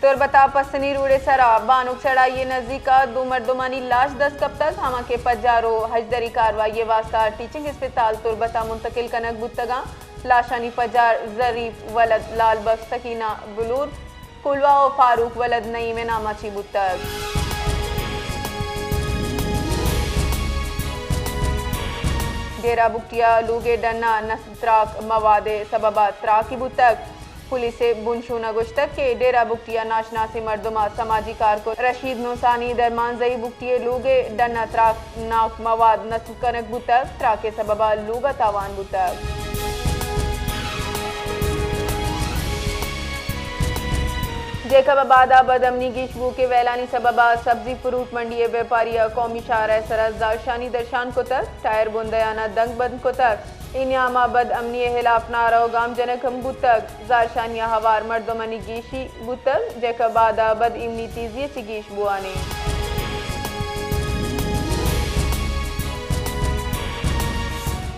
تربت ءَ پسنی روڈ ءِ سرا بانک چڑھائی ءِ نزیک ءَ دو مردمانی لاش دست کپتگ، ہما کہ پجار ءُ ہژدری کاروائی ءِ واستہ ٹیچنگ اسپتال تربت ءَ منتقل کنگ بوتگ اَنت۔ لاشانی پجار ظریف ولد لال بخش، سکینہ بلور، کلوہ ءُ فاروق ولد نعیم ءِ نام ءَ چہ بوتگ۔ ڈیرہ بگٹی ءَ لوگ ءِ ڈن ءَ نس تراک مواد ءِ سبب ءَ تراکے بوتگ۔ پولیس ءِ بنشون ءَ گوشتگ کہ ڈیرہ بگٹی ءَ ناشناسیں مردم ءَ سماجی کارکن رشید نوسانی درمانزئی بگٹی ءِ لوگ ءِ ڈن ءَ تراک ناک مواد نصب کنگ بوتگ، تراک ءِ سبب ءَ لوگ ءَ تاوان بوتگ۔ جیکب آباد ءَ بد امنی گیش بوگ ءِ ویلانی سبب ءَ سبزی فروٹ منڈی ءِ بیپاری ءَ قومی شاہراہ ءِ سرا زہرشانی درشان کتگ، ٹائر بندیان ءَ دنگ بند کتگ۔ اے نیام ءَ بد امنی ءِ ہلاپ نعرہ ءُ گام جنگ ہم بوتگ۔ زہرشانی ءَ ہوار مردمانی گیشی بوتگ، جیکب آباد ءَ بد امنی تیزی ءَ چہ گیش بوان اِنت۔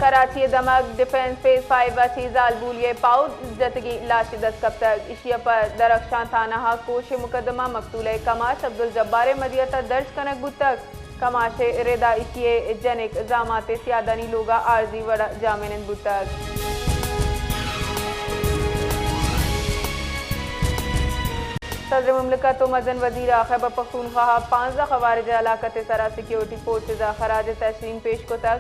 کراچی ءِ دمگ ڈیفنس فیز فائیو ءَ چہ زالبولے ءِ پاؤد جتگیں لاشے دست کپتگ۔ ایشی ءَ پد درخشان تھانہ ءَ کوش ءِ مقدمہ مقتول ءِ کماش عبدالجبار ءِ مدیت ءَ درج کنگ بوتگ۔ کماش ءِ رد ءَ ایشی ءِ جنک زامات ءِ سیادانی لوگ ءَ عارضی وڑ ءَ جاہ منند بوتگ۔ صدر مملکت ءُ مزن وزیر ءَ خیبر پختونخوا ءِ پانزدہ خوارج ءِ ہلاکت ءِ سرا سیکیورٹی فورسز ءَ خراج تحسین پیش کتگ۔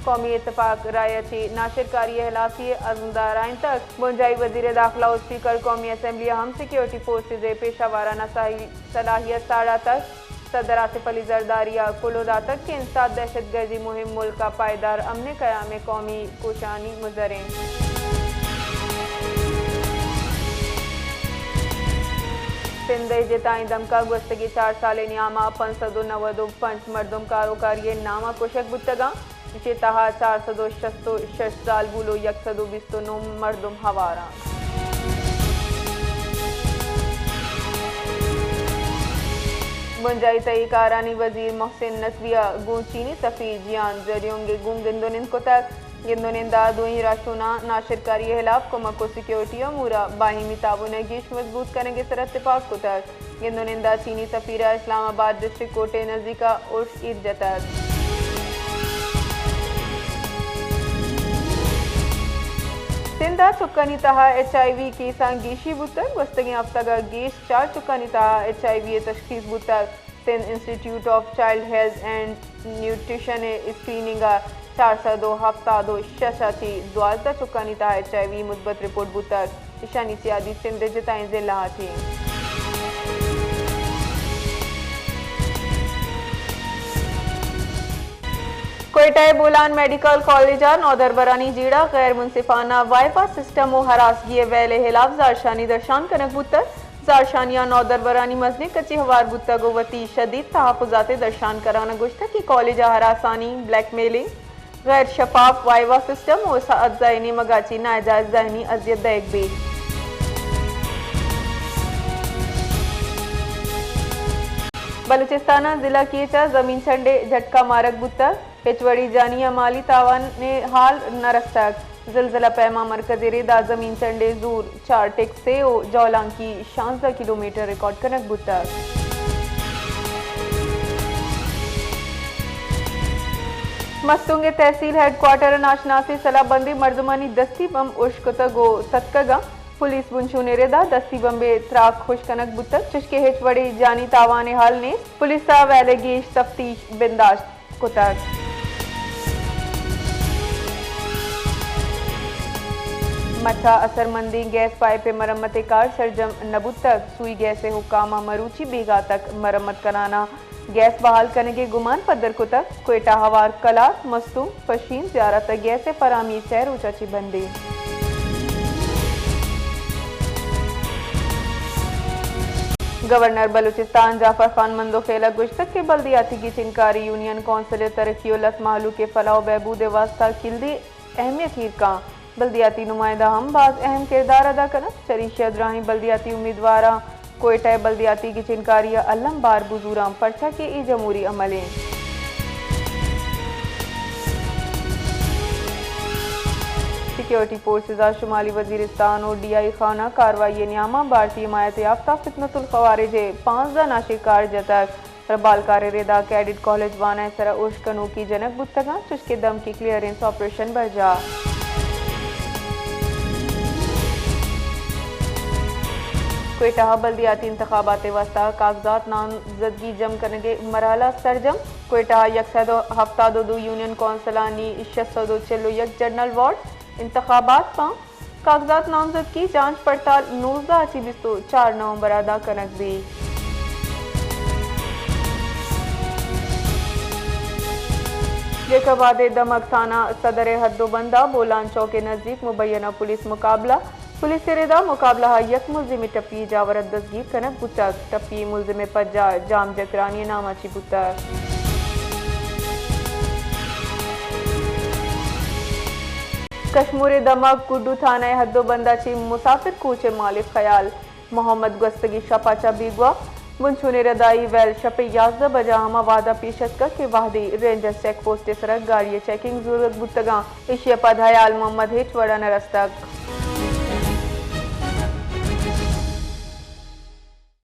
قومی اتفاق رائے ءَ چہ ناشرکاری ءِ ہلافی ءِ عزم دارائینتگ۔ بنجاہی وزیر داخلہ ءُ اسپیکر قومی اسمبلی ءَ ہم سیکیورٹی فورسز ءِ پیشہ وارانہ صحیح صلاحیت ساڑاتگ۔ صدر آصف علی زرداری ءَ کلوہ داتگ کہ انسداد دہشت گردی مہم ملک ءِ پائیدار امن ءِ قیام ءِ قومی کوشانی مظہر اِنت۔ سندھ ءِ جتائیں دمگاں گوستگیں چار سال ءِ نیام ءَ پنچ سد ءُ نود ءُ پنچ مردم کاروکاری ءِ نام ءَ کشگ بوتگ اَنت۔ ایشی ءِ تہا چار سد ءُ شست ءُ شش زالبول ءُ یک سد ءُ بیست ءُ نو مردم ہوار اَنت۔ بنجاہی تہی کارانی وزیر محسن نقوی ءَ گوں چینی سفیر جیان زریونگ ءَ گوں گند ءُ نند کتگ۔ گند ءُ نند ءَ دوئیں راہشوناں ناشرکاری ءِ ہلاپ کمک ءُ سیکیورٹی امور ءَ باہمی تعاون ءَ گیش مضبوط کنگ ءِ سر ءَ اتفاق کتگ۔ گند ءُ نند ءَ چینی سفیر ءَ اسلام آباد ڈسٹرکٹ کورٹ ءِ نزیک ءَ ارش ایر جتگ۔ سندھ ءَ چکانی تہا ایچ آئی وی کیساں گیشی بوتگ۔ گوستگیں ہفتگ ءَ گیش چار چکانی تہا ایچ آئی وی ءِ تشخیص بوتگ۔ Sindh institute of child health and nutrition ءِ اسکریننگ ءَ چار سد ءُ ہفتاد ءُ شش ءَ چہ دوازدہ چکانی تہا ایچ آئی وی مثبت رپورٹ بوتگ۔ ایشانی سیادی سندھ ءِ جتائیں ضلع ءَ چہ اِنت۔ کوئٹہ ءِ بولان میڈیکل کالج ءَ نودربرانی جیڑہ غیر منصفانہ وائیوا سسٹم ءُ ہراسگی ءِ ویل ءِ ہلاپ زہرشانی درشان کنگ بوتگ۔ زہرشانی ءَ نودربرانی مزنیں کچے ہوار بوتگ ءُ وتی شدید تحفظات ءِ درشان کنان ءَ گوشتگ کہ کالج ءَ ہراسانی، بلیک میلنگ، غیر شفاف وائیوا سسٹم ءُ اساتذہ ءِ نیمگ ءَ چہ ناجائز ذہنی اذیت دئیگ بیت۔ بلوچستان ءِ ضلع کیچ ءَ زمین چنڈ ءِ جھٹکا مارگ بوتگ، ہچ وڑیں جانی ءُ مالی تاوان ءِ حال نہ رستگ۔ زلزلہ پیما مرکز ءِ رد ءَ زمین چنڈ ءِ زور چار ٹک سے ءُ جولانکی شانزدہ کلومیٹر ریکارڈ کنگ بوتگ۔ مستونگ ءِ تحصیل ہیڈ کوارٹر ءَ ناشناسیں سلاہ بندیں مردمانی دستی بمب ارش کتگ ءُ ستکگ اَنت۔ پولیس بنشون ءِ رد ءَ دستی بمب ءِ تراک ہشک کنگ بوتگ، چشکہ ہچ وڑیں جانی تاوان ءِ حال نیست۔ پولیس ءَ ویل ءِ گیش تفتیش بنداشت کتگ۔ مٹھا اثرمندیں گیس پائپ ءِ مرمت ءِ کار سرجم نہ بوتگ۔ سوئی گیس ءِ حکام ءَ مروچی بیگاہ تک مرمت کنان ءَ گیس بحال کنگ ءِ گمان پدر کتگ۔ کوئٹہ، ہوار، کلات، مستونگ، پشین، زیارت ءَ گیس ءِ فراہمی سئے روچ ءَ چہ بند اِنت۔ گورنر بلوچستان جعفر خان مندوخیل ءَ گوشتگ کہ بلدیاتی گچینکاری یونین کونسل ءِ ترقی ءُ لس مہلوک ءِ فلاح ءُ بہبود ءِ واستہ کلدی اہمیت ایر کاں۔ بلدیاتی نمائندہ ہم باز اہم کردار ادا کناں۔ چریشی ءَ دراہیں بلدیاتی امیدواراں کوئٹہ ءِ بلدیاتی گچینکاری ءَ الم بار بزوراں، پرچا کہ اے جمہوری عمل اِنت۔ سیکیورٹی فورسز ءَ شمالی وزیرستان ءُ ڈی آئی خان ءَ کاروائی ءِ نیام ءَ بھارتی حمایت یافتہ فتنۃ الخوارج ءِ پانزدہ ناشرکار جتگ۔ ربالکار ءِ ردا کیڈٹ کالج واناں ءِ سرا ارش کنوکی جنگ بوتگ اَنت، چوشکہ دمکی کلیئرنس آپریشن برجاہ۔ کوئٹہ ءَ بلدیاتی انتخابات ءِ واستہ کاغذات نامزدگی جم کنگ ءِ مرحلہ سرجم۔ کوئٹہ ءَ یک سد ءُ ہفتاد ءُ دو یونین کونسلانی شش سد ءُ چل ءُ یک جنرل وارڈ انتخابات باں۔ کاغذات نامزدگی جانچ پڑتال نوزدہ ءَ چہ بیست ءُ چار نومبر ءَ ادا کنگ بیت۔ جیکب آباد ءِ دمگ تھانہ صدر ءِ حد ءُ بند ءَ بولان چوک ءِ نزیک مبینہ پولیس مقابلہ۔ پولیس ءِ ردا مقابلہ ءَ یک ملزمے ٹپی ءِ جاور ءَ دزگیر کنگ بوتگ۔ ٹپی ملزم ءِ پجار جام جکرانی ءِ نام ءَ چہ بوتگ۔ کشمور ءِ دمگ کڈو تھانہ ءِ حد ءُ بند ءَ چہ مسافر کوچ ءِ مالک خیال محمد گوستگیں شپ ءَ چہ بیگواہ۔ بنچون ءِ ردا اے ویل شپ ءِ یازدہ بجہ ءَ ہما وھد ءَ پیش اتکگ کہ وھدے رینجرز چیک پوسٹ ءِ سرا گاڑی ءِ چیکنگ زورگ بوتگ اَنت۔ ایشی ءَ پد خیال محمد ہچ وڑ ءَ نہ رستگ۔